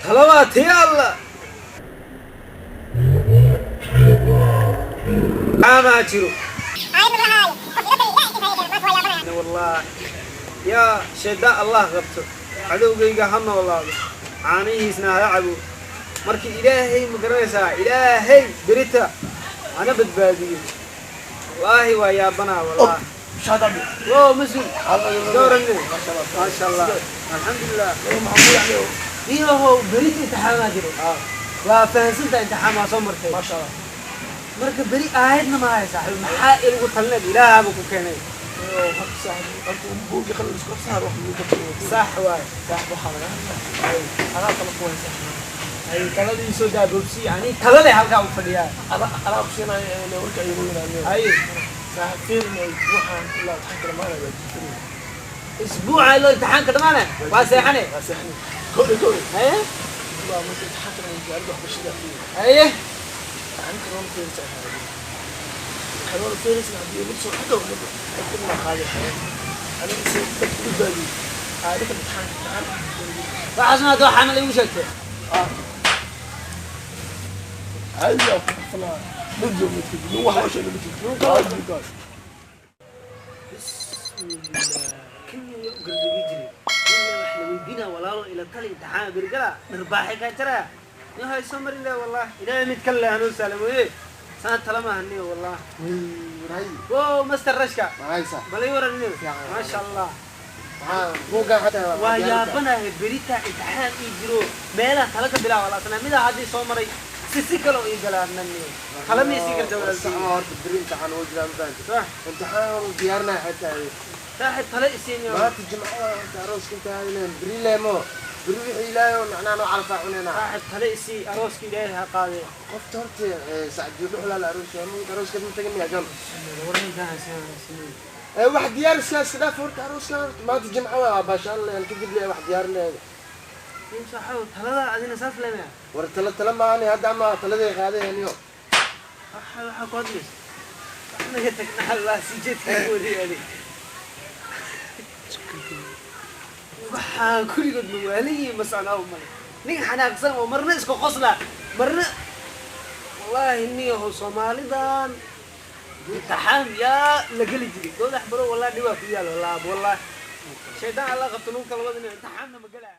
Tala waa tii Alla. Aamaa jiro. Wallaahi yaa shaydaan Allah qabto, cadowgayga ha noolaado, caanihiisna ha cabo. Markii Ilaahay, ma garanaysaa, Ilaahay berita hana badbaadiyo. Wallaahi waa yaabanaa, wallaahi. Wo mas-uul dooranne, maasha Allah, alxamdulilah. Niyahow, berita imtixaamaa jiro, waa fahansantaa, imtixaamaa soo martay. Marka beri aayadna ma hay, saaxiib, maxaa ilugu talineed? Ilaahaaba ku keenay. Sax waay. Ay taladii soo daabobsi, ani tala leh halkaa u fadhiyaa. Ay isbuuca iloo imtixaanka dhamaane waa seexane. Haye haye. Waxaasna hadda waxaana la igu sheegtay. Bismillah, kan yaa u gardigi jiray? Nin wax la weydiinaa, walaalo ila tali, imtixaan berigala dharbaaxay kaa jaraa. Nin hay soo marin leh, wallah Ilaahay mid kale leh hanoo saalamoye. Saan tala maaha niyo, wallah. Wo master rashka bal ii waran niyo, maasha Allah. Waa yaabanahay, berita imtixaan ii jiro, meelaha tala ka bilaaba laasna midaa haddii soo maray si kale oo ii galaa niyo. Tala ma isii karta, walaalkii? Sax. Saaxib, tala isiin yo. Saaxib, tala isii, arooska Ilaahay ha qaadee. War ninkaan haysan. Wax diyaariskaas dhaaf horta, arooska horta maanta jimco waa, baashaan leen kadib le wax diyaarinayda. Nin saaxiib, talada adina saas leemaya. War tala tala maani hadda ama taladay qaadayaniyo. Waxa ku hadlaysa wax naga tagna, Allah sii jeedka ku wareegay. Waxaa kulligood mawaaliyi mas'alaa u male nin xanaaqsan oo marna iska qosla marna. Wallaahi niyahow, Soomaalidan imtixaan yaa la geli jiray goodax baro. Wallahi dhibaa ku yaal, wallahi wallahi, shaydaan Allah qabto nunka labada nin imtixaanna ma gelaya.